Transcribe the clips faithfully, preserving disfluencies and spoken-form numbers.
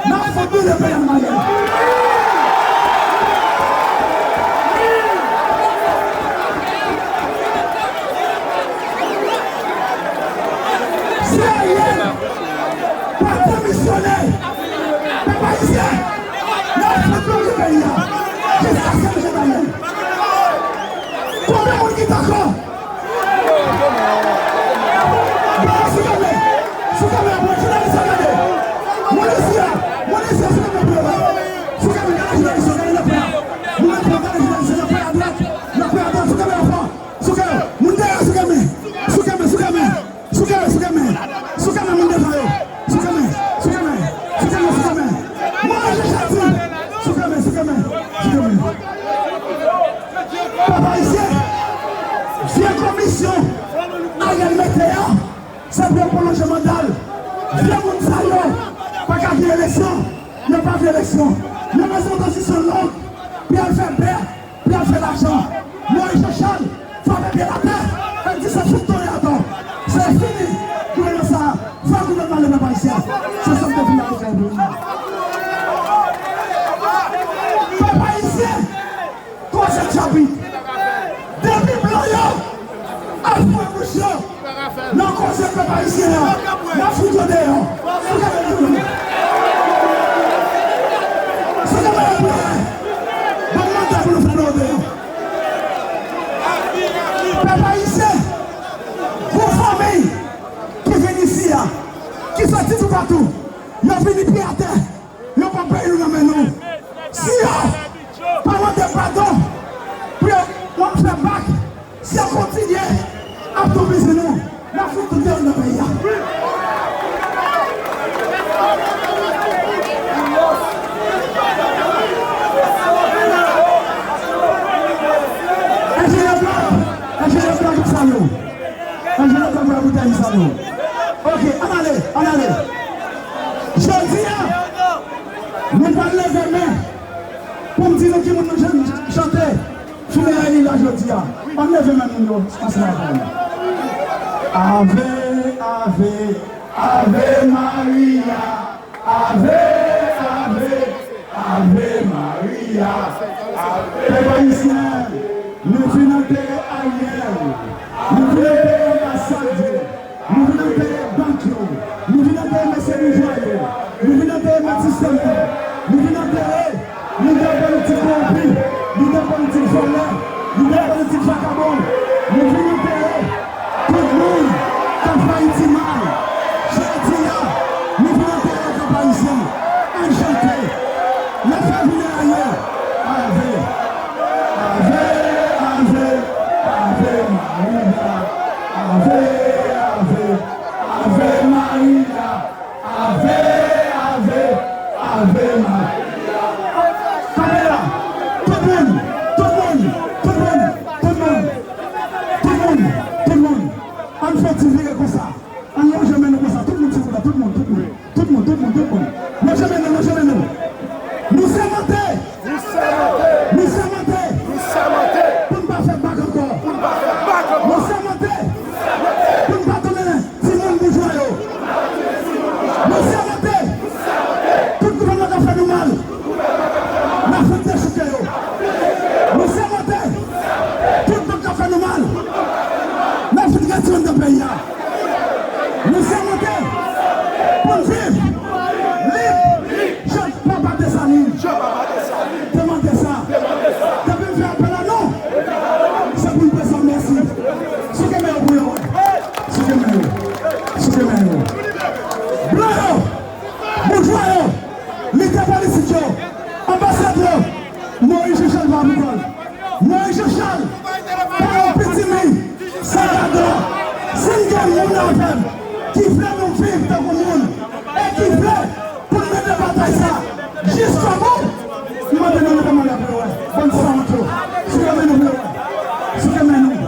N ap fout boule peyi a nan mayèl. Si Ariel pa demisyone, pèp ayisyen, n ap fout boule peyi a jiskaske l jete Ariel. Konbyen moun ki dakò? Bò sou kamè, sou kamè, bò jounalis yo gade. Moun isi a, moun isi a, sou kamè pou yo wè. Sou kamè, gade jounalis yo, gade nan pwen an. Moun nan pwen, gade jounalis yo, nan pwen adwat, nan pwen adwat, sou kamè anfan. Sou kamè, moun dèyè, sou kamè, sou kamè, sou kamè. Sou kamè, sou kamè. Sou kamè, moun devan yo. Sou kamè, sou kamè. Sou kamè, sou kamè. Mwen, je chati. Sou kamè, sou kamè. Sou kamè. Pèp ayisyen, vye komisyon Ariel mete a, se pou yo pwolonje manda l. Vye moun sa yo pa ka gen eleksyon. Yo pa vle eleksyon. Yo bezwen tranzisyon long pou y al fè bè. Pou y al fè lajan. Moyiz Jan Chal frape pye l atè, el di se fout tonè atò. Se fini. Gouvènman sa a, fè gouvènman lepèp ayisyen. Se sa m te vin la deklare pou nou. Pèp ayisyen, koze tchapit. Depi blan yo ap fouye bouch yo, nan koze pèp ayisyen an, n ap fout yo deyò. Sou kamè pou yo wè. Sou kamè pou yo wè. Ban m manda pou nou fè nou deyò. Pèp ayisyen, gwo fanmi ki vin isi a, ki soti toupatou, yo vini pye atè. Yo pran peyi nou nan men nou. Si yo pa mande padon pou yo, w ap fè bak, si yo kontinye ap toupizi nou, n ap fout tout deyò nan peyi a. Enjenyè Blanc, Enjenyè Blanc, m salye w. Enjenyè Blanc, m salye w. Ok, ann ale, ann ale. Jodi a, nou pral leve men pou m di nou ki moun nou jan-, chante fineray li la jodi a. Ann leve men nou yo ansanm avè m. Ave, ave, Ave Maria, ave, ave, Ave Maria. Pèp ayisyen, nou vin antere Ariel, nou vin antere anbasadè. Nou vin antere bank yo. Nou vin antere mesye boujwa yo. Nou vin antere mèt sistèm yo. Nou vin antere lidè politik kowonpi, lidè politik vòlè, lidè politik vakabon. Nou vin antere tout moun k ap fè Ayiti mal. Jodi a, nou vin antere pèp ayisyen. Ann chante. N ap fè vini a ye. Ave. Ave, ave, Ave Maria. Ave, ave, Ave Maria. Ave, ave, Ave Maria. Kanpe la. Tout moun, tout moun, tout moun, tout moun, tout moun, tout moun. Ann fè ti vire konsa. Ann lonje men nou konsa. Tout moun, silvouplè. Tout moun, tout moun. Tout moun, tout moun, tout moun. Lonje men nou, lonje men nou. Nou sèmante. Nou sèmante. Nou sèmante. Nou sèmante. Pou n pa fè bak ankò. Pou n pa fè bak ankò. Nou sèmante. Nou sèmante. Pou n pa tounen timoun boujwa yo. Nou sèmante. Nou sèmante. Tout gouvènman k ap fè nou mal. N ap fout dechouke yo. Nou sèmante. Tout moun k ap fè nou mal. N ap fout retire yo nan peyi a. Nou sèmante pou n viv lib, jan papa Desalin te mande sa. Depi m fè apèl a nou, se pou n di sa mèsi. Souke men yo pou yo wè. Souke men yo. Souke men yo. Blan yo, boujwa yo, lidè politik yo, anbasadè yo, Moyiz Jan Chal pa pou kò l. Moyiz Jan Chal pa yon pitimi. Salvadò, si n gen moun avè m ki vle nou viv tankou moun e ki vle pou n mennen batay sa jiskobou, m mande nou leve men nou pou yo wè. Bann sanwont yo, souke men nou pou yo wè. Souke men nou.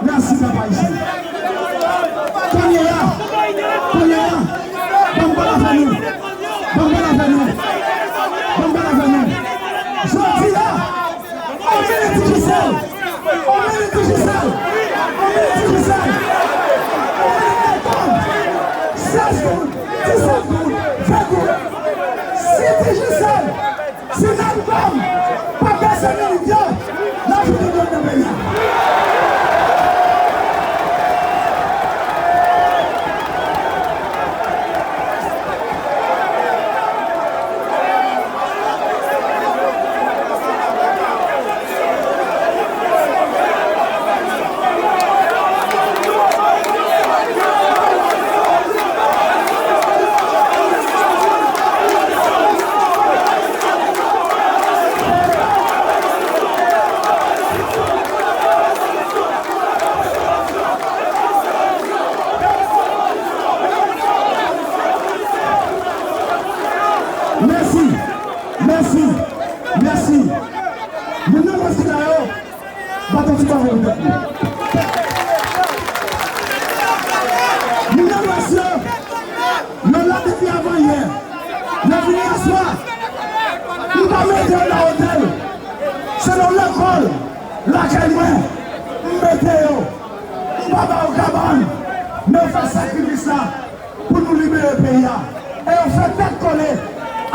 Mèsi, pèp ayisyen. Kounye a, kounye a, ban m pale avè nou. Ban m pale avè nou. Ban m pale avè nou. Jodi a, on minit Digicel. On minit Digicel. On minit Digicel. On minit Digicel. Si n ap kòm pa bese minit yo, n ap fout yon dwèt nan peyi a. Mèsi, mèsi, mèsi. Moun nan mwen sila yo, bat yon ti bravo pou tèt nou. Moun nan mwen sila yo, yo la depi avan yè. Yo vini aswè. M pa mete yo nan otèl. Se nan lekòl, lakay mwen, m mete yo. M pa ba yo kabann, men yo fè sakrifis la pou nou libere peyi a. E yo fè tèt kole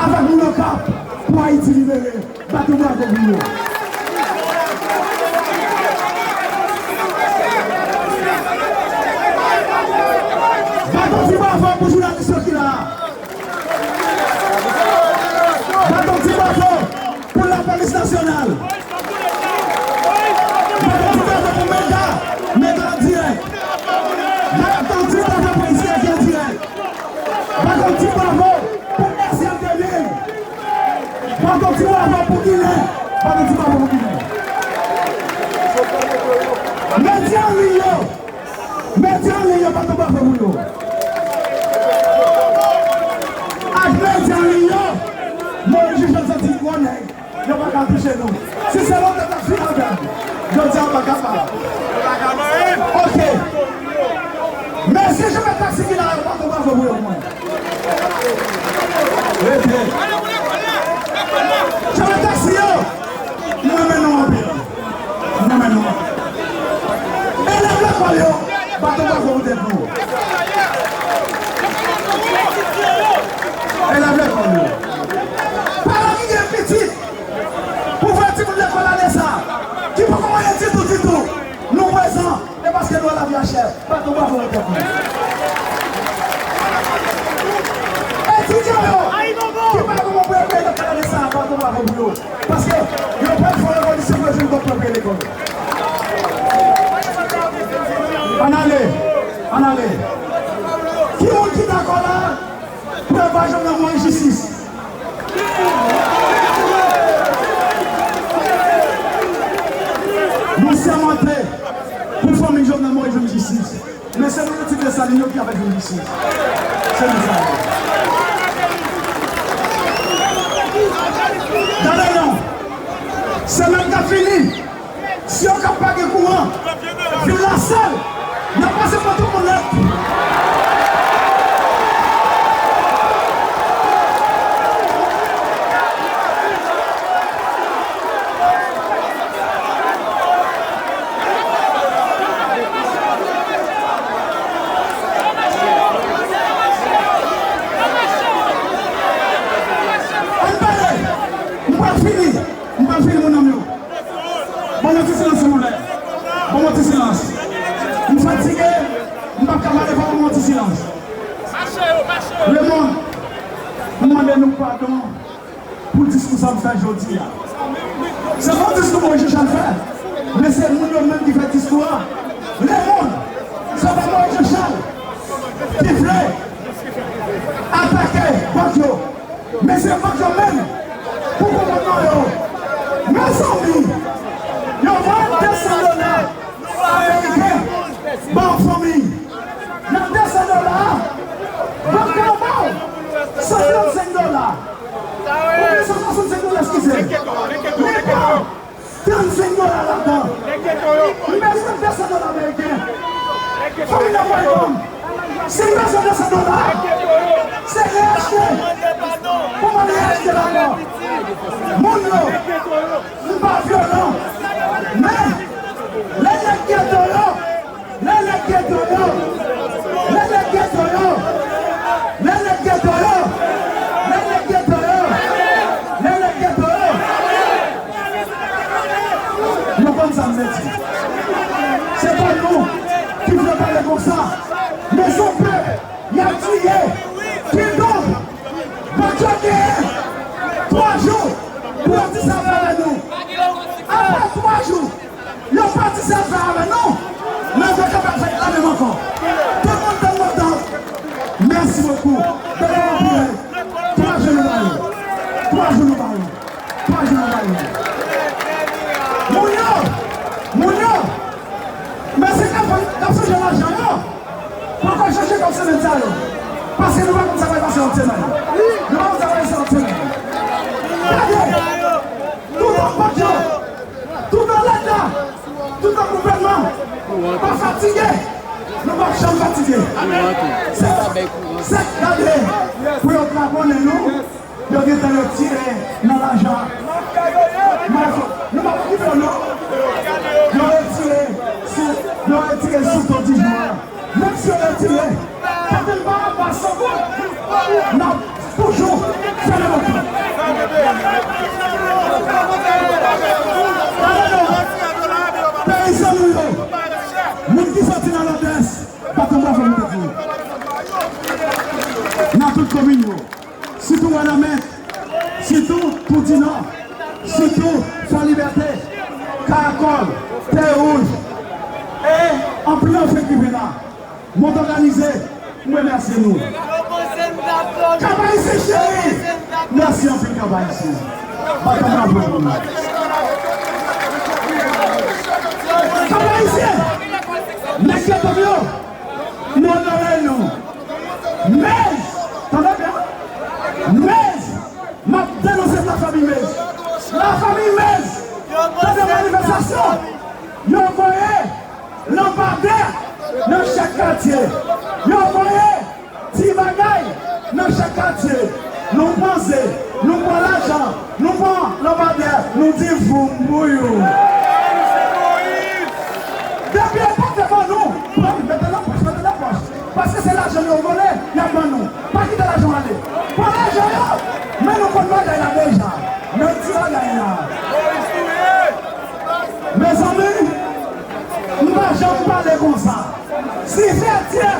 avèk moun Okap pou Ayiti libere. Bat yon bravo pou yo. Bat yon ti bravo pou jounalis yo ki la a. Bat yon ti bravo pou lapolis nasyonal. Bat yon ti bravo pou Mega, Mega an dirèk. Bat yon ti bravo pou Islèk an dirèk. Bat yon ti bravo pou S M de mil. Bat yon ti bravo pou Ginen. Bat yon ti bravo pou Ginen. Medya an liy yo. Medya an liy yo, bat yon bravo pou yo. Ak medya an liy yo, Moyiz Jachan santi gwo nèg. Yo pa ka touche nou. Si se lontan t ap fin avè m, jodi a yo pa kapab. Ok. Mesye chofè taksi ki la yo, bat yon bravo pou yo pou mwen. Rete. Chofè taksi yo, m renmen nou anpil. M renmen nou anpil. Elèv lekòl yo, bat yon bravo pou tèt nou. Elèv lekòl yo. Paran ki gen pitit, pou voye timoun lekòl ane sa, ki poko manyen ditou, ditou, nou prezan, e paske nou wè lavi a chè, bat yon bravo pou tèt nou. Etidyan yo, ki pa gen kòb pou yo peye lekòl ane sa, bat yon bravo pou yo. Paske yo pral fè revolisyon pou yo jwenn kòb pou yo peye lekòl. Ann ale, ann ale. Ki moun ki dakò la? Prèvwa Jovenel Moïse jistis. Nou sèmante pou fanmi Jovenel Moïse jwenn jistis. Men se nou yo ti Desalin yo ki ap jwenn jistis. Se nou sa yo. Gade non. Semèn k ap vini. Si Okap pa gen kouran, vil la sèl, n ap pase pran tout moun nèt. Ann pale, m pral fini, m pral fini, mon ami. Ban mwen ti silans, silvouplè. Ban mwen ti silans. M fatige, m p ap ka pale fò, ban mwen ti silans. Lemonn, m mande nou padon pou diskou sa m fè jodi a. Se pa yon diskou Moïse Jean Charles fè, men se moun yo menm ki fè diskou a. Lemonn, se pa Moïse Jean Charles ki vle atake bank yo. Men se bank yo menm pou konpòtman yo. Mezanmi, yo voye de san dola ameriken ba yon fanmi. Nan de san dola a, bank la ba w san trannsenk dola. Oubyen san swasannsenk dola, eskize. Men pa w. Trannsenk dola ladan. M bezwen de san dola ameriken. Fanmi nan pran yon. Si m bezwen de san dola, se reyachte. Pou mwen reyachte ladan. Moun yo, m pa vyolan. Men, lè nèg geto yo, lè nèg geto yo, lè nèg geto yo, lè nèg geto yo, lè nèg geto yo, lè nèg geto yo, Se pa nou ki fè pale konsa. Men se yon pèp y ap tiye. Kidonk, bandi yo genyen twa jou pou yo di sa yo fè avè nou. Apre twa jou, yo pa di sa yo fè avè nou. Men yo kanpe fè lamenm ankò. Tout moun tann nou tann. Mèsi bokou. Bèl anpil. Twa jou nou ba yo. Twa jou nou ba yo. Twa jou nou ba yo. Moun yo, moun yo, men se k ap, k ap chanje lajan yo. Poko chanje kòb semèn sa yo. Paske nou pa konn sa k ap pase lòt semèn. Nou pa konn sa k ap pase lòt semèn. Gade, toutan bank yo, toutan Leta, toutan gouvènman pa fatige, nou p ap janm fatige. Se, se gade pou yo dragonnen nou. Yo gentan retire nan lajan. Mafya yo ye. Mafya, nou pa okipe yo non. Yo retire sou, yo retire sou to Dijon an. Menm si yo retire, kote l pa anba san goud, n ap toujou fè lòt. Gade non, peyizan nou yo, moun ki soti nan Lòdès, baton bravo pou tèt nou. Nan tout komin yo. Sitou Wanament, sitou Toudinò, sitou Fò Libète, Karakòl, Tè Wouj, e anpil anfen ki vin la. Mond òganize, m remèsye nou. Kap Ayisyen cheri, mèsi anpil Kap Ayisyen. Bat yon bravo pou nou. Kap Ayisyen, nèg geto m yo, m onore nou. Mez, tande byen, Mez, m ap denonse lafanmi Mez. Lafanmi Mez, tande manifestasyon, yo voye lanpadè nan chak katye. Yo voye ti bagay nan chak katye. Nou panse, nou pran lajan, nou pran lanpadè, nou di voum pou yo. Depi yo pote ban nou, pran, mete nan pòch, mete nan pòch. Paske se lajan yo vole, y ap ban nou. Pa kite lajan ale. Pran lajan yo, men nou konn bagay la deja. Men ti bagay la. Mezanmi, m pa janm pale konsa. Si Vètyè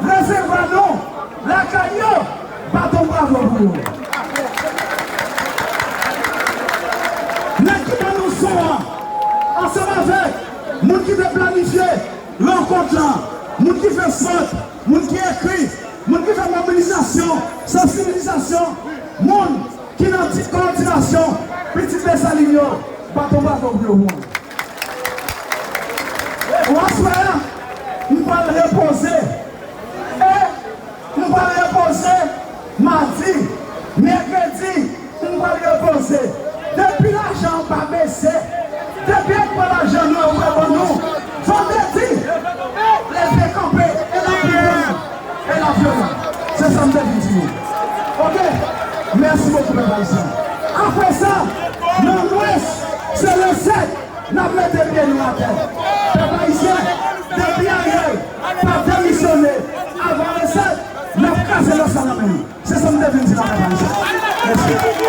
resevwa nou lakay yo, bat yon bravo pou yo. Nèg ki ban nou son an, ansanm avèk moun ki te planifye rankont lan, moun ki fè sant, moun ki ekri, moun ki fè mobilizasyon, sansibilizasyon, moun ki nan ti kowòdinasyon pitit Desalin yo, bat yon bravo pou yo pou mwen. Bon, aswè a, m pral repoze. E m pral repoze madi, mèkredi, m pral repoze. Depi lajan an pa bese, depi yo pran lajan nou, yo pran ban nou, vandredi, leve kanpe, e n ap vyolan. E n ap vyolan. Se sa m te vin di nou. Oke? Mèsi bokou, pèp ayisyen. Apre sa, nan mwens, se le sèt, n ap mete pye nou atè. Pèp ayisyen, depi Ariel pa demisyone avan le sèt, n ap kraze lòs la nan men li. Se sa m te vin di nan pèp ayisyen. Mèsi.